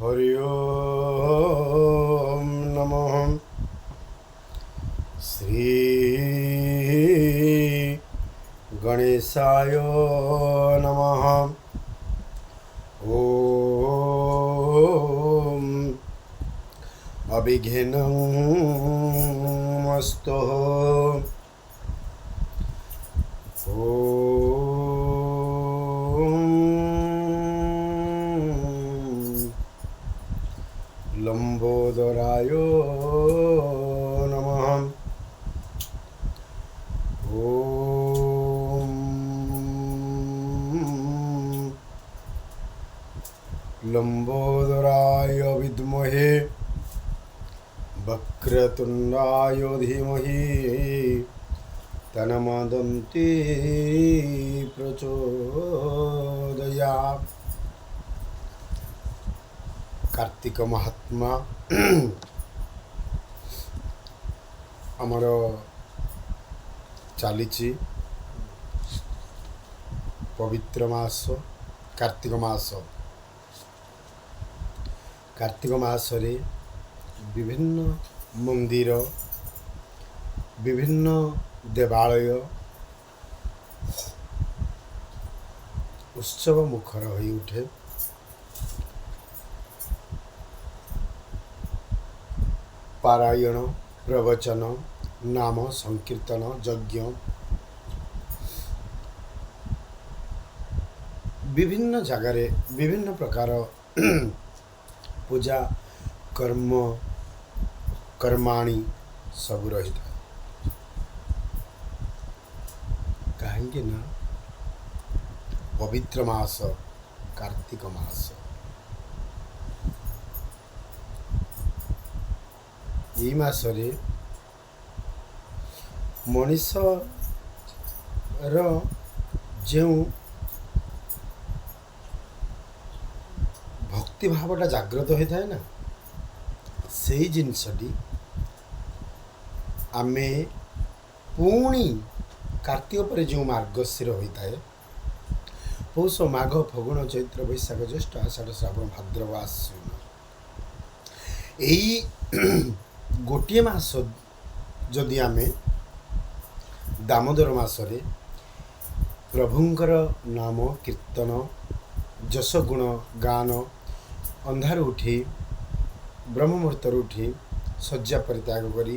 ହରି ଓମ୍ ନମଃ। ଶ୍ରୀ ଗଣେଶାୟ ନମଃ। ଓମ୍ ଅବିଘ୍ନଂ ମସ୍ତୁ। ଓମ୍ ଲମ୍ବୋଦରାୟ ନମଃ। ଓମ୍ ଲମ୍ବୋଦରାୟ ବିଦ୍ମହେ ବକ୍ରତୁଣ୍ଡାୟ ଧୀମହି ତନ୍ନୋଦନ୍ତି ପ୍ରଚୋଦୟାତ୍। କାର୍ତ୍ତିକ ମହାତ୍ମା ଆମର ଚାଲିଛି। ପବିତ୍ର ମାସ କାର୍ତ୍ତିକ ମାସ। କାର୍ତ୍ତିକ ମାସରେ ବିଭିନ୍ନ ମନ୍ଦିର, ବିଭିନ୍ନ ଦେବାଳୟ ଉତ୍ସବ ମୁଖର ହୋଇ ଉଠେ। ପାରାୟଣ, ପ୍ରବଚନ, ନାମ ସଂକୀର୍ତ୍ତନ, ଯଜ୍ଞ ବିଭିନ୍ନ ଜାଗାରେ ବିଭିନ୍ନ ପ୍ରକାର ପୂଜା କର୍ମ କର୍ମାଣୀ ସବୁ ରହିଥାଏ। କାହିଁକି ନା ପବିତ୍ର ମାସ କାର୍ତ୍ତିକ ମାସ। ଏଇ ମାସରେ ମଣିଷର ଯେଉଁ ଭକ୍ତି ଭାବଟା ଜାଗ୍ରତ ହୋଇଥାଏ ନା, ସେଇ ଜିନିଷଟି ଆମେ ପୁଣି କାର୍ତ୍ତିକ ପରେ ଯେଉଁ ମାର୍ଗଶିର ହୋଇଥାଏ, ପୌଷ, ମାଘ, ଫଗୁଣ, ଚୈତ୍ର, ବୈଶାଖ, ଜ୍ୟେଷ୍ଠ, ଆଷାଢ଼, ଶ୍ରାବଣ, ଭାଦ୍ରବ, ଆଶ୍ୱିନ, ଏଇ ଗୋଟିଏ ମାସ ଯଦି ଆମେ ଦାମୋଦର ମାସରେ ପ୍ରଭୁଙ୍କର ନାମ କୀର୍ତ୍ତନ, ଯଶଗୁଣ ଗାନ, ଅନ୍ଧାରୁ ଉଠି, ବ୍ରହ୍ମ ମୁହୂର୍ତ୍ତରୁ ଉଠି, ଶଯ୍ୟା ପରିତ୍ୟାଗ କରି,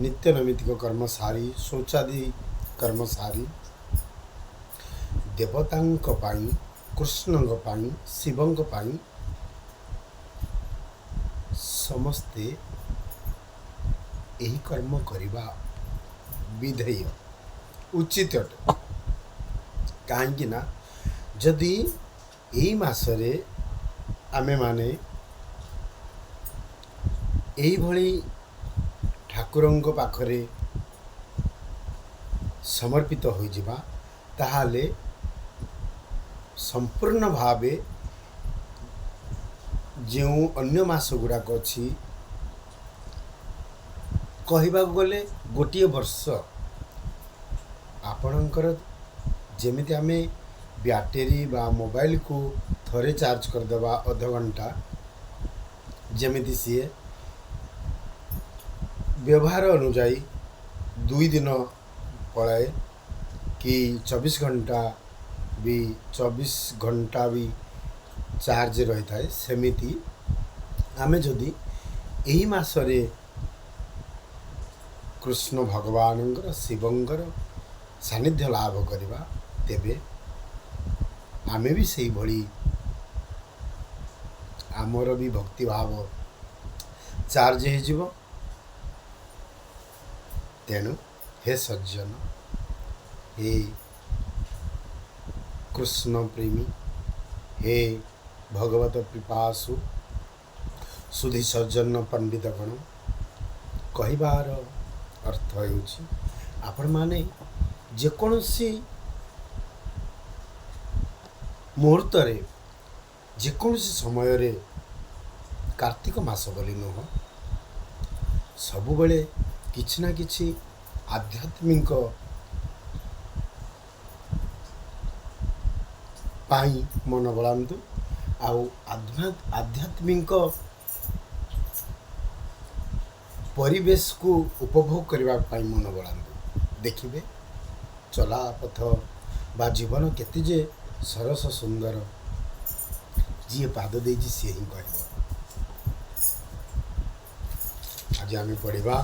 ନିତ୍ୟ ନୈମିତିକ କର୍ମ ସାରି, ଶୌଚାଦି କର୍ମ ସାରି, ଦେବତାଙ୍କ ପାଇଁ, କୃଷ୍ଣଙ୍କ ପାଇଁ, ଶିବଙ୍କ ପାଇଁ ସମସ୍ତେ ଏହି କର୍ମ କରିବା ବିଧେୟ, ଉଚିତ ଅଟେ। କାହିଁକି ନା ଯଦି ଏଇ ମାସରେ ଆମେମାନେ ଏଇଭଳି ଠାକୁରଙ୍କ ପାଖରେ ସମର୍ପିତ ହୋଇଯିବା, ତାହେଲେ ସମ୍ପୂର୍ଣ୍ଣ ଭାବେ ଯେଉଁ ଅନ୍ୟ ମାସ ଗୁଡ଼ାକ ଅଛି, କହିବାକୁ ଗଲେ ଗୋଟିଏ ବର୍ଷ ଆପଣଙ୍କର, ଯେମିତି ଆମେ ବ୍ୟାଟେରୀ ବା ମୋବାଇଲକୁ ଥରେ ଚାର୍ଜ କରିଦେବା ଅଧଘଣ୍ଟା, ଯେମିତି ସିଏ ବ୍ୟବହାର ଅନୁଯାୟୀ 2 ଦିନ ପଳାଏ କି 24 ଘଣ୍ଟା ବି, 24 ଘଣ୍ଟା ବି ଚାର୍ଜ ରହିଥାଏ, ସେମିତି ଆମେ ଯଦି ଏହି ମାସରେ କୃଷ୍ଣ ଭଗବାନଙ୍କର, ଶିବଙ୍କର ସାନ୍ନିଧ୍ୟ ଲାଭ କରିବା, ତେବେ ଆମେ ବି ସେଇଭଳି ଆମର ବି ଭକ୍ତିଭାବ ଚାର୍ଜ ହେଇଯିବ। ତେଣୁ ହେ ସଜ୍ଜନ, ହେ କୃଷ୍ଣ ପ୍ରେମୀ, ହେ ଭଗବତ ପିପାସୁ ସୁଧୀ ସଜ୍ଜନ ପଣ୍ଡିତଗଣ, କହିବାର ଅର୍ଥ ହେଉଛି ଆପଣମାନେ ଯେକୌଣସି ମୁହୂର୍ତ୍ତରେ, ଯେକୌଣସି ସମୟରେ, କାର୍ତ୍ତିକ ମାସ ବୋଲି ନୁହଁ, ସବୁବେଳେ କିଛି ନା କିଛି ଆଧ୍ୟାତ୍ମିକ ପାଇଁ ମନ ବଳାନ୍ତୁ। ଆଉ ଆଧ୍ୟାତ୍ମିକ ପରିବେଶକୁ ଉପଭୋଗ କରିବା ପାଇଁ ମନ ବଳାନ୍ତୁ। ଦେଖିବେ ଚଲାପଥ ବା ଜୀବନ କେତେ ଯେ ସରସ ସୁନ୍ଦର, ଯିଏ ପାଦ ଦେଇଛି ସିଏ ହିଁ କହିବ। ଆଜି ଆମେ ପଢ଼ିବା